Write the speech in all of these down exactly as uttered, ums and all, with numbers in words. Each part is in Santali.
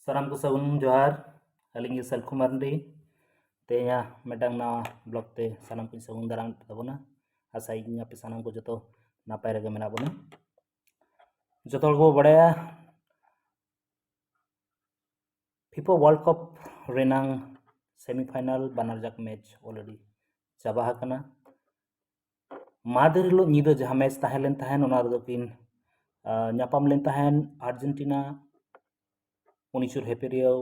ᱥᱟᱱᱟᱢ ᱠᱚ ᱥᱟᱹᱜᱩᱱ ᱡᱚᱦᱟᱨ᱾ ᱟᱹᱞᱤᱧ ᱜᱮ ᱥᱟᱞᱠᱷᱩ ᱢᱟᱨᱰᱤ᱾ ᱛᱮᱦᱮᱧᱟᱜ ᱢᱤᱫᱴᱟᱝ ᱱᱟᱣᱟ ᱵᱞᱚᱜ ᱛᱮ ᱥᱟᱱᱟᱢ ᱠᱚᱧ ᱥᱟᱹᱜᱩᱱ ᱫᱟᱨᱟᱢ ᱮᱫ ᱛᱟᱵᱚᱱᱟ᱾ ᱟᱥᱟᱭᱟᱹᱧ ᱟᱯᱮ ᱥᱟᱱᱟᱢ ᱠᱚ ᱡᱚᱛᱚ ᱱᱟᱯᱟᱭ ᱨᱮᱜᱮ ᱢᱮᱱᱟᱜ ᱵᱚᱱᱟ᱾ ᱡᱚᱛᱚ ᱦᱚᱲ ᱠᱚ ᱵᱟᱲᱟᱭᱟ, ᱯᱷᱤᱯᱟ ᱣᱟᱨᱞᱰ ᱠᱟᱯ ᱨᱮᱱᱟᱝ ᱥᱮᱢᱤᱯᱷᱟᱭᱱᱟᱞ ᱵᱟᱱᱟᱨ ᱡᱟᱠ ᱢᱮᱪ ᱚᱞᱨᱮᱰᱤ ᱪᱟᱵᱟ ᱟᱠᱟᱱᱟ᱾ ᱢᱟᱫᱷᱮᱨ ᱦᱤᱞᱳᱜ ᱧᱤᱫᱟᱹ ᱡᱟᱦᱟᱸ ᱢᱮᱪ ᱛᱟᱦᱮᱸ ᱞᱮᱱ ᱛᱟᱦᱮᱸᱱ, ᱚᱱᱟ ᱨᱮᱫᱚ ᱠᱤᱱ ᱟᱨ, ᱧᱟᱯᱟᱢ ᱞᱮᱱ ᱛᱟᱦᱮᱸᱱ ᱟᱨᱡᱮᱱᱴᱤᱱᱟ, ᱩᱱᱤ ᱥᱩᱨ ᱦᱮᱯᱮᱨᱤᱭᱟᱹᱣ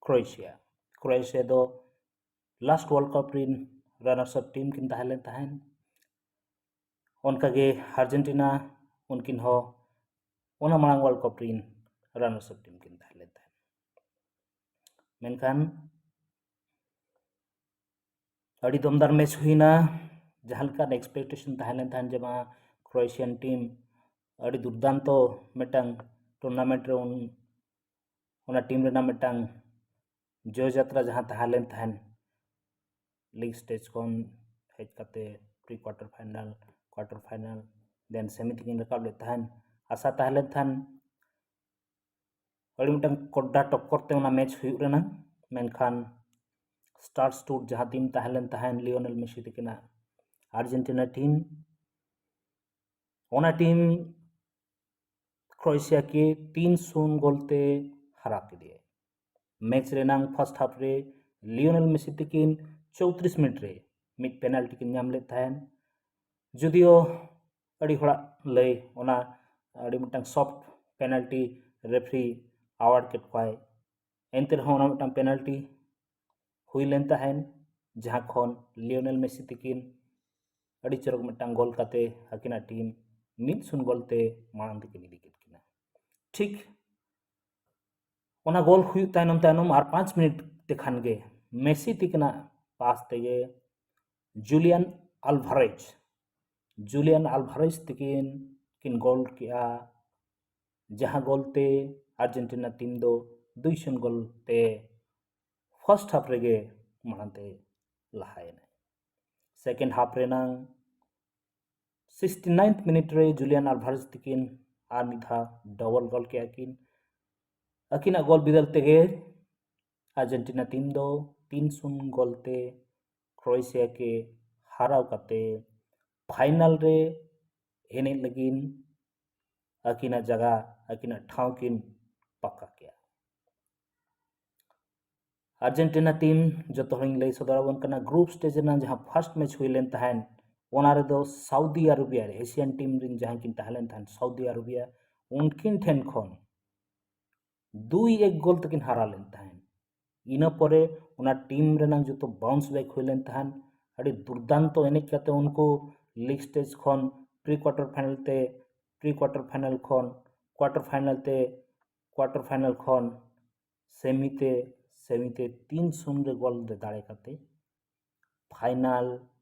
ᱠᱨᱳᱭᱮᱥᱤᱭᱟ᱾ ᱠᱨᱳᱭᱮᱥᱤᱭᱟ ᱫᱚ ᱞᱟᱥᱴ ᱣᱟᱨᱞᱰ ᱠᱟᱯ ᱨᱤᱱ ᱨᱟᱱᱟᱨᱥ ᱟᱯ ᱴᱤᱢ ᱠᱤᱱ ᱛᱟᱦᱮᱸ ᱞᱮᱱ ᱛᱟᱦᱮᱸᱱ᱾ ᱚᱱᱠᱟᱜᱮ ᱟᱨᱡᱮᱱᱴᱤᱱᱟ, ᱩᱱᱠᱤᱱ ᱦᱚᱸ ᱚᱱᱟ ᱢᱟᱲᱟᱝ ᱣᱟᱨᱞᱰ ᱠᱟᱯ ᱨᱤᱱ ᱨᱟᱱᱟᱨᱥ ᱟᱯ ᱴᱤᱢ ᱠᱤᱱ ᱛᱟᱦᱮᱸ ᱞᱮᱱ ᱛᱟᱦᱮᱸᱱ᱾ ᱢᱮᱱᱠᱷᱟᱱ ᱟᱹᱰᱤ ᱫᱚᱢᱫᱟᱨ ᱢᱮᱪ ᱦᱩᱭᱱᱟ᱾ ᱡᱟᱦᱟᱸ ᱞᱮᱠᱟᱱ ᱮᱠᱥᱯᱮᱠᱴᱮᱥᱚᱱ ᱛᱟᱦᱮᱸ ᱞᱮᱱ ᱛᱟᱦᱮᱸᱱ ᱡᱮ ᱵᱟᱝ ᱠᱨᱳᱭᱮᱥᱤᱭᱟᱱ ᱴᱤᱢ ᱟᱹᱰᱤ ᱫᱩᱨᱫᱟᱱᱛᱚ ᱢᱤᱫᱴᱟᱝ ᱴᱩᱨᱱᱟᱢᱮᱱᱴ ᱨᱮ ᱩᱱ ᱚᱱᱟ ᱴᱤᱢ ᱨᱮᱱᱟᱜ ᱢᱤᱫᱴᱟᱝ ᱡᱚᱭ ᱡᱟᱛᱨᱟ ᱡᱟᱦᱟᱸ ᱛᱟᱦᱮᱸ ᱞᱮᱱ ᱛᱟᱦᱮᱸᱱ, ᱞᱤᱜᱽ ᱥᱴᱮᱡᱽ ᱠᱷᱚᱱ ᱦᱮᱡ ᱠᱟᱛᱮ ᱯᱨᱤ ᱠᱣᱟᱴᱟᱨ ᱯᱷᱟᱭᱱᱟᱞ, ᱠᱣᱟᱴᱟᱨ ᱯᱷᱟᱭᱱᱟᱞ, ᱫᱮᱱ ᱥᱮᱢᱤ ᱛᱮᱠᱤᱱ ᱨᱟᱠᱟᱵ ᱞᱮᱫ ᱛᱟᱦᱮᱸᱱ᱾ ᱟᱥᱟ ᱛᱟᱦᱮᱸ ᱞᱮᱱ ᱛᱟᱦᱮᱸᱱ ᱟᱹᱰᱤ ᱢᱤᱫᱴᱟᱝ ᱠᱚᱰᱰᱟ ᱴᱚᱠᱠᱚᱨ ᱛᱮ ᱚᱱᱟ ᱢᱮᱪ ᱦᱩᱭᱩᱜ ᱨᱮᱱᱟᱜ, ᱢᱮᱱᱠᱷᱟᱱ ᱥᱴᱟᱨ ᱥᱴᱩᱰ ᱡᱟᱦᱟᱸ ᱴᱤᱢ ᱛᱟᱦᱮᱸ ᱞᱮᱱ ᱛᱟᱦᱮᱸᱱ ᱞᱤᱭᱳᱱᱮᱞ ᱢᱮᱥᱤ ᱛᱟᱹᱠᱤᱱᱟᱜ ᱟᱨᱡᱮᱱᱴᱤᱱᱟ ᱴᱤᱢ, ᱚᱱᱟ ᱴᱤᱢ ᱠᱨᱳᱭᱮᱥᱤᱭᱟ ᱠᱤ ᱛᱤᱱ ᱥᱩᱱ ᱜᱳᱞ ᱛᱮ ᱦᱟᱨᱟ ᱠᱮᱫᱮᱭᱟᱭ᱾ ᱢᱮᱪ ᱨᱮᱱᱟᱝ ᱯᱷᱟᱥᱴ ᱦᱟᱯ ᱨᱮ ᱞᱤᱭᱳᱱᱮᱞ ᱢᱮᱥᱤ ᱛᱟᱹᱠᱤᱱ ᱪᱳᱭᱛᱨᱤᱥ ᱢᱤᱱᱤᱴ ᱨᱮ ᱢᱤᱫ ᱯᱮᱱᱟᱞᱴᱤ ᱠᱤᱱ ᱧᱟᱢ ᱞᱮᱫ ᱛᱟᱦᱮᱸᱱ, ᱡᱩᱫᱤᱭᱳ ᱟᱹᱰᱤ ᱦᱚᱲᱟᱜ ᱞᱟᱹᱭ ᱚᱱᱟ ᱟᱹᱰᱤ ᱢᱤᱫᱴᱟᱝ ᱥᱚᱯᱴ ᱯᱮᱱᱟᱞᱴᱤ ᱨᱮᱯᱷᱟᱨᱤ ᱟᱣᱟᱨᱰ ᱠᱮᱫ ᱠᱚᱣᱟᱭ᱾ ᱮᱱᱛᱮ ᱨᱮᱦᱚᱸ ᱚᱱᱟ ᱢᱤᱫᱴᱟᱝ ᱯᱮᱱᱟᱞᱴᱤ ᱦᱩᱭ ᱞᱮᱱ ᱛᱟᱦᱮᱸᱱ, ᱡᱟᱦᱟᱸ ᱠᱷᱚᱱ ᱞᱤᱭᱳᱱᱮᱞ ᱢᱮᱥᱤ ᱛᱟᱹᱠᱤᱱ ᱟᱹᱰᱤ ᱪᱚᱨᱚᱠ ᱢᱤᱫᱴᱟᱝ ᱜᱳᱞ ᱠᱟᱛᱮ ᱟᱹᱠᱤᱱᱟᱜ ᱴᱤᱢ ᱢᱤᱫ ᱥᱩᱱ ᱜᱳᱞ ᱛᱮ ᱢᱟᱲᱟᱝ ᱛᱮᱠᱤᱱ ᱤᱫᱤ ᱠᱮᱫ ᱠᱤᱱᱟ᱾ ᱴᱷᱤᱠ ᱚᱱᱟ ᱜᱳᱞ ᱦᱩᱭᱩᱜ ᱛᱟᱭᱱᱚᱢ ᱛᱟᱭᱱᱚᱢ ᱟᱨ ᱯᱟᱸᱪ ᱢᱤᱱᱤᱴ ᱛᱮᱠᱷᱟᱱ ᱜᱮ ᱢᱮᱥᱤ ᱛᱤᱠᱤᱱᱟᱜ ᱯᱟᱥ ᱛᱮᱜᱮ ᱡᱩᱞᱤᱭᱟᱱ ᱟᱞᱵᱷᱟᱨᱮᱡᱽ, ᱡᱩᱞᱤᱭᱟᱱ ᱟᱞᱵᱷᱟᱨᱮᱡᱽ ᱛᱤᱠᱤᱱ ᱠᱤᱱ ᱜᱳᱞ ᱠᱮᱜᱼᱟ, ᱡᱟᱦᱟᱸ ᱜᱳᱞ ᱛᱮ ᱟᱨᱡᱮᱱᱴᱤᱱᱟ ᱴᱤᱢ ᱫᱚ ᱫᱩᱭ ᱥᱩᱱ ᱜᱳᱞ ᱛᱮ ᱯᱷᱟᱥᱴ ᱦᱟᱯ ᱨᱮᱜᱮ ᱢᱟᱲᱟᱝ ᱛᱮ ᱞᱟᱦᱟᱭᱮᱱᱟᱭ᱾ ᱥᱮᱠᱮᱱᱰ ᱦᱟᱯ ᱨᱮᱱᱟᱝ ᱥᱤᱠᱥᱴᱤ ᱱᱟᱭᱤᱱᱛᱷ ᱢᱤᱱᱤᱴ ᱨᱮ ᱡᱩᱞᱤᱭᱟᱱ ᱟᱞᱵᱷᱟᱨᱮᱡᱽ ᱛᱤᱠᱤᱱ ᱟᱨ ᱢᱤᱫ ᱫᱷᱟᱣ ᱰᱚᱵᱚᱞ ᱜᱳᱞ ᱠᱮᱜᱼᱟ ᱠᱤᱱ᱾ ᱟᱹᱠᱤᱱᱟᱜ ᱜᱳᱞ ᱵᱤᱫᱟᱹᱞ ᱛᱮᱜᱮ ᱟᱨᱡᱮᱱᱴᱤᱱᱟ ᱴᱤᱢ ᱫᱚ ᱛᱤᱱ ᱥᱩᱱ ᱜᱳᱞ ᱛᱮ ᱠᱨᱳᱭᱮᱥᱤᱭᱟ ᱠᱮ ᱦᱟᱨᱟᱣ ᱠᱟᱛᱮ ᱯᱷᱟᱭᱱᱟᱞ ᱨᱮ ᱮᱱᱮᱡ ᱞᱟᱹᱜᱤᱫ ᱟᱹᱠᱤᱱᱟᱜ ᱡᱟᱭᱜᱟ, ᱟᱹᱠᱤᱱᱟᱜ ᱴᱷᱟᱶ ᱠᱤᱱ ᱯᱟᱠᱟ ᱠᱮᱜᱼᱟ᱾ ᱟᱨᱡᱮᱱᱴᱤᱱᱟ ᱴᱤᱢ ᱡᱚᱛᱚ ᱦᱚᱲᱤᱧ ᱞᱟᱹᱭ ᱥᱚᱫᱚᱨ ᱟᱵᱚᱱ ᱠᱟᱱᱟ, ᱜᱨᱩᱯ ᱥᱴᱮᱡᱽ ᱨᱮᱱᱟᱜ ᱡᱟᱦᱟᱸ ᱯᱷᱟᱨᱥᱴ ᱢᱮᱪ ᱦᱩᱭ ᱞᱮᱱ ᱛᱟᱦᱮᱸᱫ, ᱚᱱᱟ ᱨᱮᱫᱚ ᱥᱟᱣᱫᱤ ᱟᱨᱚᱵᱤᱭᱟ ᱨᱮ ᱮᱥᱤᱭᱟᱱ ᱴᱤᱢ ᱨᱮᱱ ᱡᱟᱦᱟᱸᱭ ᱠᱤᱱ ᱛᱟᱦᱮᱸ ᱞᱮᱱ ᱛᱟᱦᱮᱸᱫ ᱥᱟᱣᱫᱤ ᱟᱨᱚᱵᱤᱭᱟ, ᱩᱱᱠᱤᱱ ᱴᱷᱮᱱ ᱠᱷᱚᱱ ᱫᱩᱭ ᱮᱠ ᱜᱳᱞ ᱛᱮᱠᱤᱱ ᱦᱟᱨᱟ ᱞᱮᱱ ᱛᱟᱦᱮᱸᱫ᱾ ᱤᱱᱟᱹ ᱯᱚᱨᱮ ᱚᱱᱟ ᱴᱤᱢ ᱨᱮᱱᱟᱜ ᱡᱚᱛᱚ ᱵᱟᱣᱩᱱᱥ ᱵᱮᱠ ᱦᱩᱭ ᱞᱮᱱ ᱛᱟᱦᱮᱸᱫ᱾ ᱟᱹᱰᱤ ᱫᱩᱨᱫᱟᱱᱛᱚ ᱮᱱᱮᱡ ᱠᱟᱛᱮ ᱩᱱᱠᱩ ᱞᱤᱜᱽ ᱥᱴᱮᱡᱽ ᱠᱷᱚᱱ ᱯᱨᱤ ᱠᱣᱟᱴᱟᱨ ᱯᱷᱟᱭᱱᱟᱞ ᱛᱮ, ᱯᱨᱤ ᱠᱣᱟᱴᱟᱨ ᱯᱷᱟᱭᱱᱟᱞ ᱠᱷᱚᱱ ᱠᱣᱟᱴᱟᱨ ᱯᱷᱟᱭᱱᱟᱞ ᱛᱮ, ᱠᱣᱟᱴᱟᱨ ᱯᱷᱟᱭᱱᱟᱞ ᱠᱷᱚᱱ ᱥᱮᱢᱤ ᱛᱮ, ᱥᱮᱢᱤ ᱛᱮ ᱛᱤᱱ ᱥᱩᱱ ᱨᱮ ᱜᱳᱞ ᱨᱮ ᱫᱟᱲᱮ ᱠᱟᱛᱮ ᱯᱷᱟᱭᱱᱟᱞ,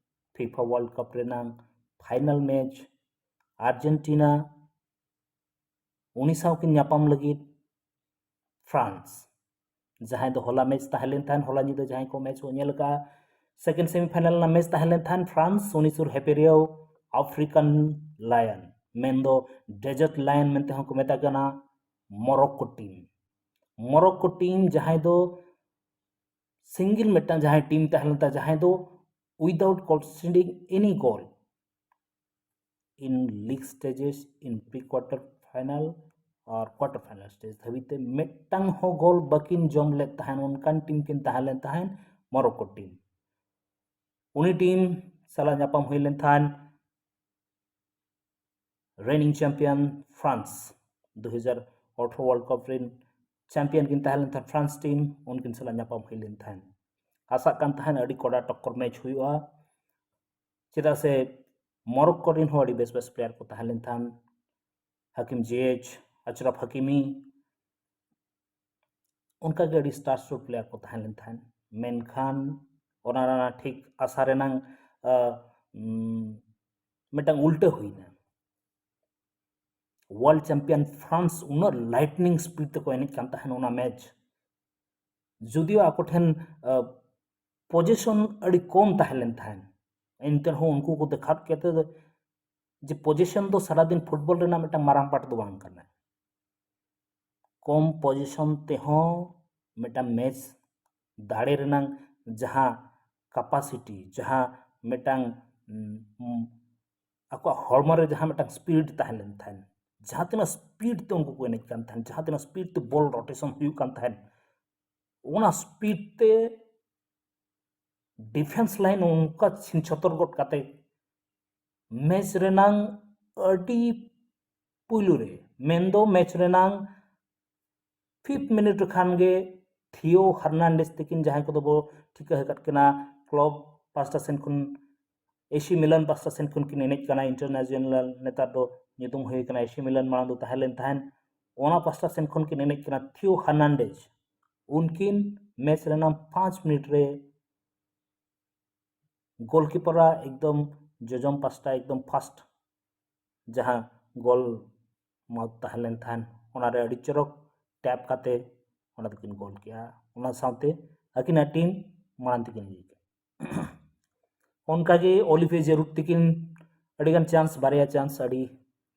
ᱯᱷᱤᱯᱟ ᱣᱟᱨᱞᱰ ᱠᱟᱯ ᱨᱮᱱᱟᱜ ᱯᱷᱟᱭᱱᱟᱞ ᱢᱮᱪ ᱟᱨᱡᱮᱱᱴᱤᱱᱟ ᱩᱱᱤ ᱥᱟᱶ ᱠᱤᱱ ᱧᱟᱯᱟᱢ ᱞᱟᱹᱜᱤᱫ ᱯᱷᱨᱟᱱᱥ, ᱡᱟᱦᱟᱸᱭ ᱫᱚ ᱦᱚᱞᱟ ᱢᱮᱪ ᱛᱟᱦᱮᱸ ᱞᱮᱱ ᱛᱟᱦᱮᱸᱫ, ᱦᱚᱞᱟ ᱧᱤᱫᱟᱹ ᱡᱟᱦᱟᱸᱭ ᱠᱚ ᱢᱮᱪ ᱠᱚ ᱧᱮᱞ ᱟᱠᱟᱫᱼᱟ, ᱥᱮᱠᱮᱱᱰ ᱥᱮᱢᱤ ᱯᱷᱟᱭᱱᱟᱞ ᱨᱮᱱᱟᱜ ᱢᱮᱪ ᱛᱟᱦᱮᱸ ᱞᱮᱱ ᱛᱟᱦᱮᱸᱫ ᱯᱷᱨᱟᱱᱥ ᱩᱱᱤ ᱥᱩᱨ ᱦᱮᱯᱮᱨᱤᱭᱟᱹᱣ ᱟᱯᱷᱨᱤᱠᱟᱱ ᱞᱟᱭᱚᱱ, ᱢᱮᱱᱫᱚ ᱰᱮᱡᱟᱨᱴ ᱞᱟᱭᱚᱱ ᱢᱮᱱᱛᱮ ᱦᱚᱸᱠᱚ ᱢᱮᱛᱟ ᱠᱟᱱᱟ, ᱢᱚᱨᱚᱠᱠᱳ ᱴᱤᱢ᱾ ᱢᱚᱨᱚᱠᱠᱳ ᱴᱤᱢ ᱡᱟᱦᱟᱸᱭ ᱫᱚ ᱥᱤᱝᱜᱮᱞ ᱢᱤᱫᱴᱟᱝ ᱡᱟᱦᱟᱸᱭ ᱴᱤᱢ ᱛᱟᱦᱮᱸ ᱞᱮᱱ ᱛᱟᱭᱟ, ᱡᱟᱦᱟᱸᱭ ᱫᱚ without conceding any goal in league stages in pre quarter final R quarter final stage ᱫᱷᱟᱹᱵᱤᱡ ᱛᱮ ᱢᱤᱫᱴᱟᱝ ᱦᱚᱸ ᱜᱳᱞ ᱵᱟᱹᱠᱤᱱ ᱡᱚᱢ ᱞᱮᱫ ᱛᱟᱦᱮᱸᱱ, ᱚᱱᱠᱟᱱ ᱴᱤᱢ ᱠᱤᱱ ᱛᱟᱦᱮᱸ ᱞᱮᱱ ᱛᱟᱦᱮᱸᱱ ᱢᱚᱨᱚᱠᱠᱳ ᱴᱤᱢ᱾ ᱩᱱᱤ ᱴᱤᱢ ᱥᱟᱞᱟᱜ ᱧᱟᱯᱟᱢ ᱦᱩᱭ ᱞᱮᱱ ᱛᱟᱦᱮᱸᱱ ᱨᱮᱱᱤᱝ ᱪᱟᱢᱯᱤᱭᱟᱱ ᱯᱷᱨᱟᱱᱥ, ᱫᱩ ᱦᱟᱡᱟᱨ ᱟᱴᱷᱨᱚ ᱣᱟᱨᱞᱰ ᱠᱟᱯ ᱨᱮᱱ ᱪᱟᱢᱯᱤᱭᱟᱱ ᱠᱤᱱ ᱛᱟᱦᱮᱸ ᱞᱮᱱ ᱛᱟᱦᱮᱸᱱ ᱯᱷᱨᱟᱱᱥ ᱴᱤᱢ, ᱩᱱᱠᱤᱱ ᱥᱟᱞᱟᱜ ᱧᱟᱯᱟᱢ ᱦᱩᱭ ᱞᱮᱱ ᱛᱟᱦᱮᱸᱱ᱾ ᱟᱥᱟᱜ ᱠᱟᱱ ᱛᱟᱦᱮᱸᱱ ᱟᱹᱰᱤ ᱠᱚᱰᱟ ᱴᱚᱠᱠᱚᱨ ᱢᱮᱪ ᱦᱩᱭᱩᱜᱼᱟ, ᱪᱮᱫᱟᱜ ᱥᱮ ᱢᱚᱨᱚᱠᱠᱳ ᱨᱮᱱ ᱦᱚᱸ ᱟᱹᱰᱤ ᱵᱮᱥ ᱵᱮᱥ ᱯᱞᱮᱭᱟᱨ ᱠᱚ ᱛᱟᱦᱮᱸ ᱞᱮᱱ ᱛᱟᱦᱮᱸᱱ, ᱦᱟᱠᱤᱢ ᱡᱤᱭᱮᱪ, ᱟᱪᱨᱟᱯ ᱦᱟᱠᱤᱢᱤ, ᱚᱱᱠᱟᱜᱮ ᱟᱹᱰᱤ ᱥᱴᱟᱨ ᱥᱴᱟᱨ ᱯᱞᱮᱭᱟᱨ ᱠᱚ ᱛᱟᱦᱮᱸ ᱞᱮᱱ ᱛᱟᱦᱮᱸᱱ᱾ ᱢᱮᱱᱠᱷᱟᱱ ᱚᱱᱟ ᱨᱮᱱᱟᱜ ᱴᱷᱤᱠ ᱟᱥᱟ ᱨᱮᱱᱟᱝ, ᱟ, ᱩᱢ, ᱢᱤᱫᱴᱟᱝ ᱩᱞᱴᱟᱹ ᱦᱩᱭᱱᱟ᱾ ᱣᱟᱨᱞᱰ ᱪᱟᱢᱯᱤᱭᱟᱱ ᱯᱷᱨᱟᱱᱥ ᱩᱱᱟᱹᱜ ᱞᱟᱭᱴᱱᱤᱝ ᱥᱯᱤᱰ ᱛᱮᱠᱚ ᱮᱱᱮᱡ ᱠᱟᱱ ᱛᱟᱦᱮᱸᱱ ᱚᱱᱟ ᱢᱮᱪ, ᱡᱩᱫᱤᱭᱳ ᱟᱠᱚ ᱴᱷᱮᱱ, ᱟ, ᱯᱚᱡᱤᱥᱚᱱ ᱟᱹᱰᱤ ᱠᱚᱢ ᱛᱟᱦᱮᱸ ᱞᱮᱱ ᱛᱟᱦᱮᱸᱱ, ᱮᱱᱛᱮ ᱨᱮᱦᱚᱸ ᱩᱱᱠᱩ ᱠᱚ ᱫᱮᱠᱷᱟᱣ ᱠᱮᱫᱟ ᱡᱮ ᱯᱚᱡᱤᱥᱚᱱ ᱫᱚ ᱥᱟᱨᱟᱫᱤᱱ ᱯᱷᱩᱴᱵᱚᱞ ᱨᱮᱱᱟᱜ ᱢᱤᱫᱴᱟᱝ ᱢᱟᱨᱟᱝ ᱯᱟᱨᱴ ᱫᱚ ᱵᱟᱝ ᱠᱟᱱᱟ᱾ ᱠᱚᱢ ᱯᱚᱡᱤᱥᱚᱱ ᱛᱮᱦᱚᱸ ᱢᱤᱫᱴᱟᱝ ᱢᱮᱪ ᱫᱟᱲᱮ ᱨᱮᱱᱟᱝ ᱡᱟᱦᱟᱸ ᱠᱮᱯᱟᱥᱤᱴᱤ, ᱡᱟᱦᱟᱸ ᱢᱤᱫᱴᱟᱝ, ᱩᱢ, ᱟᱠᱚᱣᱟᱜ ᱦᱚᱲᱢᱚ ᱨᱮ ᱡᱟᱦᱟᱸ ᱢᱤᱫᱴᱟᱝ ᱥᱯᱤᱰ ᱛᱟᱦᱮᱸ ᱞᱮᱱ ᱛᱟᱦᱮᱸᱫ, ᱡᱟᱦᱟᱸ ᱛᱤᱱᱟᱹᱜ ᱥᱯᱤᱰ ᱛᱮ ᱩᱱᱠᱩ ᱠᱚ ᱮᱱᱮᱡ ᱠᱟᱱ ᱛᱟᱦᱮᱸᱫ, ᱡᱟᱦᱟᱸ ᱛᱤᱱᱟᱹᱜ ᱥᱯᱤᱰ ᱛᱮ ᱵᱚᱞ ᱨᱳᱴᱮᱥᱚᱱ ᱦᱩᱭᱩᱜ ᱠᱟᱱ ᱛᱟᱦᱮᱸᱫ, ᱚᱱᱟ ᱥᱯᱤᱰ ᱛᱮ ᱰᱤᱯᱷᱮᱱᱥ ᱞᱟᱭᱤᱱ ᱚᱱᱠᱟ ᱪᱷᱤᱱ ᱪᱷᱚᱛᱚᱨ ᱜᱚᱫ ᱠᱟᱛᱮ ᱢᱮᱪ ᱨᱮᱱᱟᱝ ᱟᱹᱰᱤ ᱯᱩᱭᱞᱩ ᱨᱮ, ᱢᱮᱱᱫᱚ ᱢᱮᱪ ᱨᱮᱱᱟᱝ ᱯᱷᱤᱯᱛᱷ ᱢᱤᱱᱤᱴ ᱠᱷᱟᱱ ᱜᱮ ᱛᱷᱤᱭᱳ ᱦᱟᱨᱱᱟᱱᱰᱮᱥ ᱛᱟᱹᱠᱤᱱ, ᱡᱟᱦᱟᱸᱭ ᱠᱚᱫᱚ ᱵᱚ ᱴᱷᱤᱠᱟᱹ ᱟᱠᱟᱫ ᱠᱤᱱᱟ ᱠᱞᱚᱵ ᱯᱟᱥᱴᱟ ᱥᱮᱱ ᱠᱷᱚᱱ, ᱮᱥᱤ ᱢᱤᱞᱟᱱ ᱯᱟᱥᱴᱟ ᱥᱮᱱ ᱠᱷᱚᱱ ᱠᱤᱱ ᱮᱱᱮᱡ ᱠᱟᱱᱟ ᱤᱱᱴᱟᱨᱱᱮᱥᱱᱟᱞ, ᱱᱮᱛᱟᱨ ᱫᱚ ᱧᱩᱛᱩᱢ ᱦᱩᱭ ᱠᱟᱱᱟ ᱮᱥᱤ ᱢᱤᱞᱟᱱ, ᱢᱟᱲᱟᱝ ᱫᱚ ᱛᱟᱦᱮᱸ ᱞᱮᱱ ᱛᱟᱦᱮᱸᱫ᱾ ᱚᱱᱟ ᱯᱟᱥᱴᱟ ᱥᱮᱱ ᱠᱷᱚᱱ ᱠᱤᱱ ᱮᱱᱮᱡ ᱠᱟᱱᱟ ᱛᱷᱤᱭᱳ ᱦᱟᱨᱱᱟᱱᱰᱮᱡᱽ᱾ ᱩᱱᱠᱤᱱ ᱢᱮᱪ ᱨᱮᱱᱟᱜ ᱯᱟᱸᱪ ᱢᱤᱱᱤᱴ ᱨᱮ ᱜᱳᱞᱠᱤᱯᱟᱨᱟᱜ ᱮᱠᱫᱚᱢ ᱡᱚᱡᱚᱢ ᱯᱟᱥᱴᱟ ᱮᱠᱫᱚᱢ ᱯᱷᱟᱥᱴ ᱡᱟᱦᱟᱸ ᱜᱳᱞ ᱢᱟᱣᱩᱛᱷ ᱛᱟᱦᱮᱸ ᱞᱮᱱ ᱛᱟᱦᱮᱸᱫ, ᱚᱱᱟᱨᱮ ᱟᱹᱰᱤ ᱪᱚᱨᱚᱠ ᱴᱮᱯ ᱠᱟᱛᱮ ᱚᱱᱟ ᱫᱚᱠᱤᱱ ᱜᱳᱞ ᱠᱮᱜᱼᱟ᱾ ᱚᱱᱟ ᱥᱟᱶᱛᱮ ᱟᱹᱠᱤᱱᱟᱜ ᱴᱤᱢ ᱢᱟᱲᱟᱝ ᱛᱮᱠᱤᱱ ᱤᱫᱤ ᱠᱮᱜᱼᱟ᱾ ᱚᱱᱠᱟᱜᱮ ᱚᱞᱤᱵᱷᱤᱭᱟ ᱡᱮᱨᱩᱰ ᱛᱟᱹᱠᱤᱱ ᱟᱹᱰᱤᱜᱟᱱ ᱪᱟᱱᱥ, ᱵᱟᱨᱭᱟ ᱪᱟᱱᱥ ᱟᱹᱰᱤ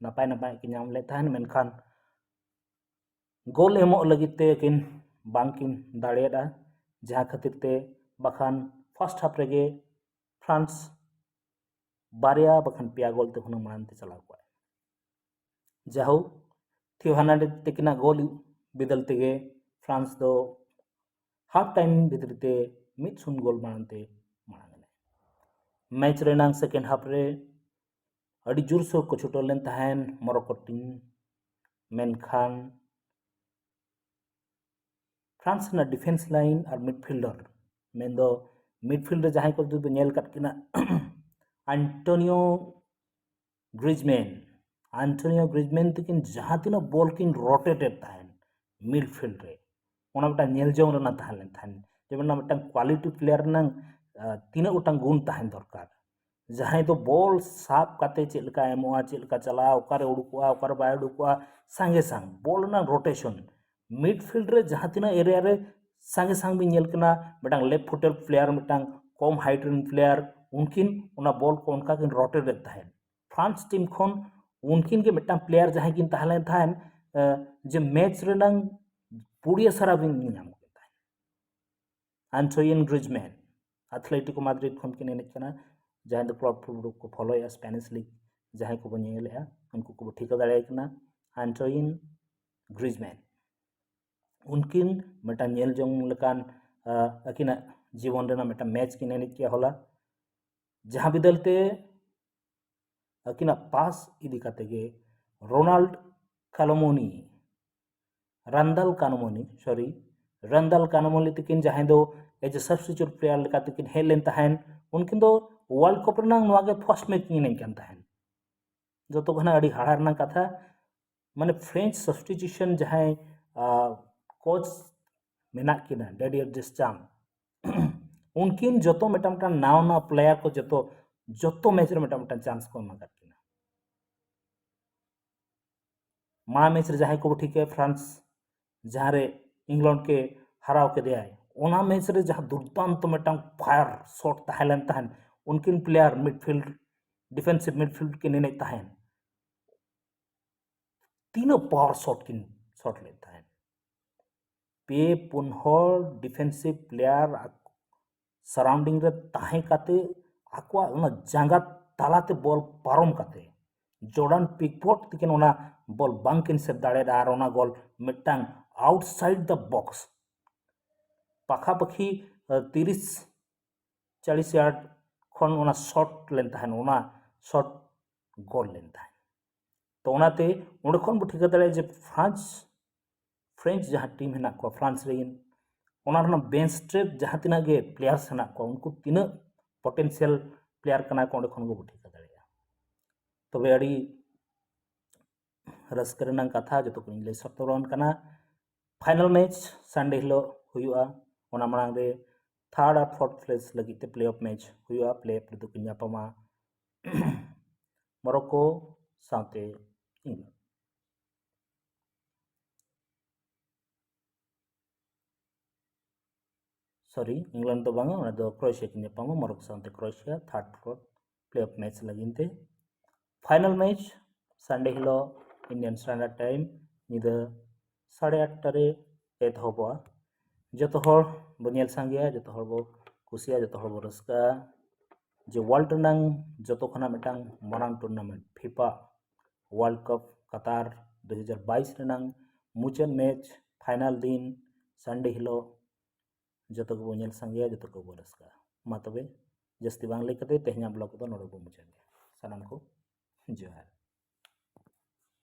ᱱᱟᱯᱟᱭ ᱱᱟᱯᱟᱭ ᱠᱤᱱ ᱧᱟᱢ ᱞᱮᱫ ᱛᱟᱦᱮᱸᱫ, ᱢᱮᱱᱠᱷᱟᱱ ᱜᱳᱞ ᱮᱢᱚᱜ ᱞᱟᱹᱜᱤᱫ ᱛᱮ ᱠᱤᱱ ᱵᱟᱝᱠᱤᱱ ᱫᱟᱲᱮᱭᱟᱫᱼᱟ, ᱡᱟᱦᱟᱸ ᱠᱷᱟᱹᱛᱤᱨ ᱛᱮ ᱵᱟᱠᱷᱟᱱ ᱯᱷᱟᱥᱴ ᱦᱟᱯ ᱨᱮᱜᱮ ᱯᱷᱨᱟᱱᱥ ᱵᱟᱨᱭᱟ ᱵᱟᱠᱷᱟᱱ ᱯᱮᱭᱟ ᱜᱳᱞ ᱛᱮ ᱦᱩᱱᱟᱹᱝ ᱢᱟᱲᱟᱝ ᱛᱮ ᱪᱟᱞᱟᱣ ᱠᱚᱜᱼᱟᱭ᱾ ᱡᱟᱭᱦᱳᱠ, ᱛᱷᱤᱭᱳ ᱦᱟᱨᱱᱟᱱᱰᱮᱡᱽ ᱛᱟᱹᱠᱤᱱᱟᱜ ᱜᱳᱞ ᱵᱤᱫᱟᱹᱞ ᱛᱮᱜᱮ ᱯᱷᱨᱟᱱᱥ ᱫᱚ ᱦᱟᱯ ᱴᱟᱭᱤᱢ ᱵᱷᱤᱛᱨᱤ ᱛᱮ ᱢᱤᱫ ᱥᱩᱱ ᱜᱳᱞ ᱢᱟᱲᱟᱝ ᱛᱮ ᱢᱟᱲᱟᱝ ᱮᱱᱟᱭ᱾ ᱢᱮᱪ ᱨᱮᱱᱟᱝ ᱥᱮᱠᱮᱱᱰ ᱦᱟᱯ ᱨᱮ ᱟᱹᱰᱤ ᱡᱳᱨᱥᱳᱨ ᱠᱚ ᱪᱷᱩᱴᱟᱹᱣ ᱞᱮᱱ ᱛᱟᱦᱮᱸᱱ ᱢᱚᱨᱚᱠᱳ ᱴᱤᱢ, ᱢᱮᱱᱠᱷᱟᱱ ᱯᱷᱨᱟᱱᱥ ᱨᱮᱱᱟᱜ ᱰᱤᱯᱷᱮᱱᱥ ᱞᱟᱭᱤᱱ ᱟᱨ ᱢᱤᱰᱯᱷᱤᱞᱰᱟᱨ, ᱢᱮᱱᱫᱚ ᱢᱤᱰᱯᱷᱤᱞᱰ ᱨᱮ ᱡᱟᱦᱟᱸᱭ ᱠᱚ ᱡᱩᱫᱤ ᱧᱮᱞ ᱠᱟᱫ ᱠᱤᱱᱟ, ᱟᱱᱴᱳᱱᱤᱭᱳ ᱜᱨᱤᱡᱢᱮᱱ, ᱟᱱᱴᱳᱱᱤᱭᱳ ᱜᱨᱤᱡᱢᱮᱱ ᱛᱟᱹᱠᱤᱱ ᱡᱟᱦᱟᱸ ᱛᱤᱱᱟᱹᱜ ᱵᱚᱞ ᱠᱤᱱ ᱨᱳᱴᱮᱴ ᱮᱫ ᱛᱟᱦᱮᱸᱱ ᱢᱤᱰᱯᱷᱤᱞᱰ ᱨᱮ, ᱚᱱᱟ ᱢᱤᱫᱴᱟᱝ ᱧᱮᱞ ᱡᱚᱝ ᱨᱮᱱᱟᱜ ᱛᱟᱦᱮᱸ ᱞᱮᱱ ᱛᱟᱦᱮᱸᱱ, ᱡᱮ ᱢᱤᱫᱴᱟᱝ ᱠᱳᱣᱟᱞᱤᱴᱤ ᱯᱞᱮᱭᱟᱨ ᱨᱮᱱᱟᱝ, ᱟᱸ, ᱛᱤᱱᱟᱹᱜ ᱜᱚᱴᱟᱝ ᱜᱩᱱ ᱛᱟᱦᱮᱸᱱ ᱫᱚᱨᱠᱟᱨ᱾ ᱡᱟᱦᱟᱸᱭ ᱫᱚ ᱵᱚᱞ ᱥᱟᱵ ᱠᱟᱛᱮ ᱪᱮᱫ ᱞᱮᱠᱟ ᱮᱢᱚᱜᱼᱟ, ᱪᱮᱫ ᱞᱮᱠᱟ ᱪᱟᱞᱟᱜᱼᱟ, ᱚᱠᱟᱨᱮ ᱩᱰᱩᱠᱚᱜᱼᱟ, ᱚᱠᱟᱨᱮ ᱵᱟᱭ ᱩᱰᱩᱠᱚᱜᱼᱟ, ᱥᱟᱸᱜᱮ ᱥᱟᱝ ᱵᱚᱞ ᱨᱮᱱᱟᱜ ᱨᱳᱴᱮᱥᱚᱱ, ᱢᱤᱰᱯᱷᱤᱞᱰ ᱨᱮ ᱡᱟᱦᱟᱸ ᱛᱤᱱᱟᱹᱜ ᱮᱨᱤᱭᱟ ᱨᱮ ᱥᱟᱸᱜᱮ ᱥᱟᱝ ᱵᱤᱱ ᱧᱮᱞ ᱠᱟᱱᱟ, ᱢᱤᱫᱴᱟᱝ ᱞᱮᱯᱷᱴ ᱯᱷᱩᱴᱮᱰ ᱯᱞᱮᱭᱟᱨ, ᱢᱤᱫᱴᱟᱝ ᱠᱚᱢ ᱦᱟᱭᱤᱴ ᱨᱮᱱ ᱯᱞᱮᱭᱟᱨ, ᱩᱱᱠᱤᱱ ᱚᱱᱟ ᱵᱚᱞ ᱠᱚ ᱚᱱᱠᱟ ᱠᱤᱱ ᱨᱳᱴᱮᱴ ᱮᱫ ᱛᱟᱦᱮᱸᱫ᱾ ᱯᱷᱨᱟᱱᱥ ᱴᱤᱢ ᱠᱷᱚᱱ ᱩᱱᱠᱤᱱ ᱜᱮ ᱢᱤᱫᱴᱟᱝ ᱯᱞᱮᱭᱟᱨ ᱡᱟᱦᱟᱸᱭ ᱠᱤᱱ ᱛᱟᱦᱮᱸ ᱞᱮᱱ ᱛᱟᱦᱮᱸᱫ, ᱡᱮ ᱢᱮᱪ ᱨᱮᱱᱟᱝ ᱯᱩᱲᱤᱭᱟᱹ ᱥᱟᱨᱟ ᱵᱤᱱ ᱧᱟᱢ ᱠᱮᱫ ᱛᱟᱦᱮᱸᱫ᱾ ᱟᱱᱴᱳᱭᱤᱱ ᱜᱨᱤᱡᱢᱮᱱ, ᱟᱛᱷᱞᱮᱴᱤᱠᱳ ᱢᱟᱫᱽᱨᱤᱰ ᱠᱷᱚᱱ ᱠᱤᱱ ᱮᱱᱮᱡ ᱠᱟᱱᱟ, ᱡᱟᱦᱟᱸᱭ ᱫᱚ ᱯᱞᱚᱴ ᱯᱷᱩᱴᱵᱚᱞ ᱠᱚ ᱯᱷᱚᱞᱳᱭᱮᱫᱼᱟ, ᱥᱯᱮᱱᱤᱥ ᱞᱤᱜᱽ ᱡᱟᱦᱟᱸᱭ ᱠᱚᱵᱚᱱ ᱧᱮᱞᱮᱫᱼᱟ ᱩᱱᱠᱩ ᱠᱚᱵᱚ ᱴᱷᱤᱠᱟᱹ ᱫᱟᱲᱮᱭᱟᱭ ᱠᱟᱱᱟ, ᱟᱱᱴᱳᱭᱤᱱ ᱜᱨᱤᱡᱢᱮᱱ᱾ ᱩᱱᱠᱤᱱ ᱢᱤᱫᱴᱟᱝ ᱧᱮᱞ ᱡᱚᱝ ᱞᱮᱠᱟᱱ ᱟᱹᱠᱤᱱᱟᱜ ᱡᱤᱵᱚᱱ ᱨᱮᱱᱟᱜ ᱢᱤᱫᱴᱟᱝ ᱢᱮᱪ ᱠᱤᱱ ᱮᱱᱮᱡ ᱠᱮᱜᱼᱟ ᱦᱚᱞᱟ, ᱡᱟᱦᱟᱸ ᱵᱤᱫᱟᱹᱞ ᱛᱮ ᱟᱹᱠᱤᱱᱟᱜ ᱯᱟᱥ ᱤᱫᱤ ᱠᱟᱛᱮ ᱜᱮ ᱨᱳᱱᱟᱞᱰ ᱠᱟᱞᱳᱢᱳᱱᱤ, ᱨᱟᱱᱫᱟᱞ ᱠᱟᱱᱳᱢᱳᱱᱤ, ᱥᱚᱨᱤ, ᱨᱟᱱᱫᱟᱞ ᱠᱟᱱᱳᱢᱳᱱᱤ ᱛᱟᱹᱠᱤᱱ, ᱡᱟᱦᱟᱸᱭ ᱫᱚ ᱮᱡ ᱮ ᱥᱟᱵᱥᱴᱤᱪᱩᱴ ᱯᱞᱮᱭᱟᱨ ᱞᱮᱠᱟ ᱛᱮᱠᱤᱱ ᱦᱮᱡ ᱞᱮᱱ ᱛᱟᱦᱮᱸᱱ, ᱩᱱᱠᱤᱱ ᱫᱚ ᱣᱟᱨᱞᱰ ᱠᱟᱯ ᱨᱮᱱᱟᱜ ᱱᱚᱣᱟ ᱜᱮ ᱯᱷᱟᱨᱥᱴ ᱢᱮᱪ ᱠᱤᱱ ᱮᱱᱮᱡ ᱠᱟᱱ ᱛᱟᱦᱮᱸᱱ᱾ ᱡᱚᱛᱚ ᱠᱷᱚᱱᱟᱜ ᱟᱹᱰᱤ ᱦᱟᱦᱟᱲᱟ ᱨᱮᱱᱟᱜ ᱠᱟᱛᱷᱟ, ᱢᱟᱱᱮ ᱯᱷᱨᱮᱧᱪ ᱥᱟᱵᱥᱴᱤᱪᱩᱥᱚᱱ ᱡᱟᱦᱟᱸᱭ ᱠᱳᱪ ᱢᱮᱱᱟᱜ ᱠᱤᱱᱟ, ᱰᱮᱰᱤᱭᱟᱨ ᱰᱮᱥᱪᱟᱢ, ᱩᱱᱠᱤᱱ ᱡᱚᱛᱚ ᱢᱤᱫᱴᱟᱝ ᱢᱤᱫᱴᱟᱝ ᱱᱟᱣᱟ ᱱᱟᱣᱟ ᱯᱞᱮᱭᱟᱨ ᱠᱚ ᱡᱚᱛᱚ ᱡᱚᱛᱚ ᱢᱮᱪ ᱨᱮ ᱢᱤᱫᱴᱟᱝ ᱢᱤᱫᱴᱟᱝ ᱪᱟᱱᱥ ᱠᱚ ᱮᱢ ᱟᱠᱟᱫ ᱠᱤᱱᱟ᱾ ᱢᱟᱲᱟᱝ ᱢᱮᱪ ᱨᱮ ᱡᱟᱦᱟᱸᱭ ᱠᱚᱵᱚ ᱴᱷᱤᱠᱟᱹᱭᱟ, ᱯᱷᱨᱟᱱᱥ ᱡᱟᱦᱟᱸᱨᱮ ᱤᱝᱞᱮᱱᱰ ᱠᱮ ᱦᱟᱨᱟᱣ ᱠᱮᱫᱮᱭᱟᱭ, ᱚᱱᱟ ᱢᱮᱪ ᱨᱮ ᱡᱟᱦᱟᱸ ᱫᱩᱨᱫᱟᱱᱛᱚ ᱢᱤᱫᱴᱟᱝ ᱯᱷᱟᱭᱟᱨ ᱥᱚᱴ ᱛᱟᱦᱮᱸ ᱞᱮᱱ ᱛᱟᱦᱮᱸᱱ, ᱩᱱᱠᱤᱱ ᱯᱞᱮᱭᱟᱨ ᱢᱤᱰᱯᱷᱤᱞᱰ, ᱰᱤᱯᱷᱮᱱᱥᱤᱵᱷ ᱢᱤᱰᱯᱷᱤᱞᱰ ᱠᱤᱱ ᱮᱱᱮᱡ ᱛᱟᱦᱮᱸᱱ, ᱛᱤᱱᱟᱹᱜ ᱯᱟᱣᱟᱨ ᱥᱚᱴ ᱠᱤᱱ ᱥᱚᱴ ᱞᱮᱫ ᱛᱟᱦᱮᱸᱱ᱾ ᱯᱮ ᱯᱩᱱ ᱦᱚᱲ ᱰᱤᱯᱷᱮᱱᱥᱤᱵᱷ ᱯᱞᱮᱭᱟᱨ ᱥᱟᱨᱟᱣᱩᱱᱰᱤᱝ ᱨᱮ ᱛᱟᱦᱮᱸ ᱠᱟᱛᱮ ᱟᱠᱚᱣᱟᱜ ᱚᱱᱟ ᱡᱟᱸᱜᱟ ᱛᱟᱞᱟᱛᱮ ᱵᱚᱞ ᱯᱟᱨᱚᱢ ᱠᱟᱛᱮ ᱡᱚᱨᱰᱟᱱ ᱯᱤᱠᱯᱷᱳᱨᱰ ᱛᱤᱠᱤᱱ ᱚᱱᱟ ᱵᱚᱞ ᱵᱟᱝᱠᱤᱱ ᱥᱮᱵᱷ ᱫᱟᱲᱮᱭᱟᱫᱟ ᱟᱨ ᱚᱱᱟ ᱜᱳᱞ ᱢᱤᱫᱴᱟᱝ ᱟᱣᱩᱴᱥᱟᱭᱤᱰ ᱫᱟ ᱵᱚᱠᱥ ᱯᱟᱠᱷᱟᱯᱟᱠᱷᱤ ᱛᱤᱨᱤᱥ ᱪᱟᱞᱤᱥ ᱭᱟᱨᱰ ᱠᱷᱚᱱ ᱚᱱᱟ ᱥᱚᱴ ᱞᱮᱱ ᱛᱟᱦᱮᱸᱱ, ᱚᱱᱟ ᱥᱚᱴ ᱜᱳᱞ ᱞᱮᱱ ᱛᱟᱦᱮᱸᱱ᱾ ᱛᱚ ᱚᱱᱟᱛᱮ ᱚᱸᱰᱮ ᱠᱷᱚᱱ ᱵᱚ ᱴᱷᱤᱠᱟᱹ ᱫᱟᱲᱮᱭᱟᱜᱼᱟ ᱡᱮ ᱯᱷᱨᱟᱱᱥ, ᱯᱷᱨᱮᱧᱪ ᱡᱟᱦᱟᱸ ᱴᱤᱢ ᱦᱮᱱᱟᱜ ᱠᱚᱣᱟ ᱯᱷᱨᱟᱱᱥ ᱨᱮᱱ, ᱚᱱᱟ ᱨᱮᱱᱟᱜ ᱵᱮᱧᱪ ᱥᱴᱨᱮᱝᱛᱷ ᱡᱟᱦᱟᱸ ᱛᱤᱱᱟᱹᱜ ᱜᱮ ᱯᱞᱮᱭᱟᱨᱥ ᱦᱮᱱᱟᱜ ᱠᱚᱣᱟ ᱩᱱᱠᱩ ᱛᱤᱱᱟᱹᱜ ᱯᱚᱴᱮᱱᱥᱤᱭᱟᱞ ᱯᱞᱮᱭᱟᱨ ᱠᱟᱱᱟ ᱠᱚ ᱚᱸᱰᱮ ᱠᱷᱚᱱ ᱜᱮᱵᱚ ᱴᱷᱤᱠᱟᱹ ᱫᱟᱲᱮᱭᱟᱜᱼᱟ᱾ ᱛᱚᱵᱮ ᱟᱹᱰᱤ ᱨᱟᱹᱥᱠᱟᱹ ᱨᱮᱱᱟᱜ ᱠᱟᱛᱷᱟ ᱡᱚᱛᱚ ᱠᱚᱧ ᱞᱟᱹᱭ ᱥᱚᱫᱚᱨ ᱟᱵᱚᱱ ᱠᱟᱱᱟ᱾ ᱯᱷᱟᱭᱱᱟᱞ ᱢᱮᱪ ᱥᱟᱱᱰᱮ ᱦᱤᱞᱳᱜ ᱦᱩᱭᱩᱜᱼᱟ, ᱚᱱᱟ ᱢᱟᱲᱟᱝ ᱨᱮ ᱛᱷᱟᱨᱰ ᱟᱨ ᱯᱷᱳᱨᱛᱷ ᱯᱞᱮᱥ ᱞᱟᱹᱜᱤᱫ ᱛᱮ ᱯᱞᱮ ᱚᱯᱷ ᱢᱮᱪ ᱦᱩᱭᱩᱜᱼᱟ᱾ ᱯᱞᱮ ᱚᱯᱷ ᱨᱮᱫᱚ ᱠᱤᱱ ᱧᱟᱯᱟᱢᱟ ᱢᱚᱨᱚᱠᱳ ᱥᱟᱶᱛᱮ ᱤᱝᱞᱮᱱᱰ᱾ ᱥᱚᱨᱤ, ᱤᱝᱞᱮᱱᱰ ᱫᱚ ᱵᱟᱝᱟ, ᱚᱱᱟ ᱫᱚ ᱠᱨᱳᱭᱮᱥᱤᱭᱟ ᱠᱤᱱ ᱧᱟᱯᱟᱢᱟ ᱢᱚᱨᱚᱠᱳ ᱥᱟᱶᱛᱮ, Croatia third play of match ᱞᱟᱹᱜᱤᱫ ᱛᱮ᱾ ᱯᱷᱟᱭᱱᱟᱞ ᱢᱮᱪ ᱥᱟᱱᱰᱮ ᱦᱤᱞᱳᱜ ᱤᱱᱰᱤᱭᱟᱱ ᱥᱴᱮᱱᱰᱟᱨᱰ ᱴᱟᱭᱤᱢ ᱧᱤᱫᱟᱹ ᱥᱟᱲᱮ ᱟᱴᱴᱟ ᱨᱮ ᱮᱛᱚᱦᱚᱵᱚᱜᱼᱟ᱾ ᱡᱚᱛᱚ ᱦᱚᱲ ᱵᱚ ᱧᱮᱞ ᱥᱟᱸᱜᱮᱭᱟ, ᱡᱚᱛᱚ ᱦᱚᱲ ᱵᱚ ᱠᱩᱥᱤᱭᱟᱜᱼᱟ, ᱡᱚᱛᱚ ᱦᱚᱲ ᱵᱚ ᱨᱟᱹᱥᱠᱟᱹᱜᱼᱟ᱾ ᱡᱮ ᱣᱟᱨᱞᱰ ᱨᱮᱱᱟᱝ ᱡᱚᱛᱚ ᱠᱷᱚᱱᱟᱜ ᱢᱤᱫᱴᱟᱝ ᱢᱟᱨᱟᱝ ᱴᱩᱨᱱᱟᱢᱮᱱᱴ, ᱯᱷᱤᱯᱟ ᱣᱟᱨᱞᱰ ᱠᱟᱯ ᱠᱟᱛᱟᱨ ᱫᱩ ᱦᱟᱡᱟᱨ ᱵᱟᱭᱤᱥ ᱨᱮᱱᱟᱝ ᱢᱩᱪᱟᱹᱫ ᱢᱮᱪ, ᱯᱷᱟᱭᱱᱟᱞ ᱫᱤᱱ, ᱥᱟᱱᱰᱮ ᱦᱤᱞᱳᱜ ᱡᱚᱛᱚ ᱜᱮᱵᱚ ᱧᱮᱞ ᱥᱟᱸᱜᱮᱭᱟ, ᱡᱚᱛᱚ ᱜᱮᱵᱚ ᱨᱟᱹᱥᱠᱟᱹᱜᱼᱟ᱾ ᱢᱟ ᱛᱚᱵᱮ, ᱡᱟᱹᱥᱛᱤ ᱵᱟᱝ ᱞᱟᱹᱭ ᱠᱟᱛᱮ ᱛᱮᱦᱮᱧᱟᱜ ᱵᱞᱚᱜ ᱫᱚ ᱱᱚᱰᱮ ᱵᱚ ᱢᱩᱪᱟᱹᱫ ᱜᱮᱭᱟ᱾ ᱥᱟᱱᱟᱢ ᱠᱚ ᱡᱚᱦᱟᱨ᱾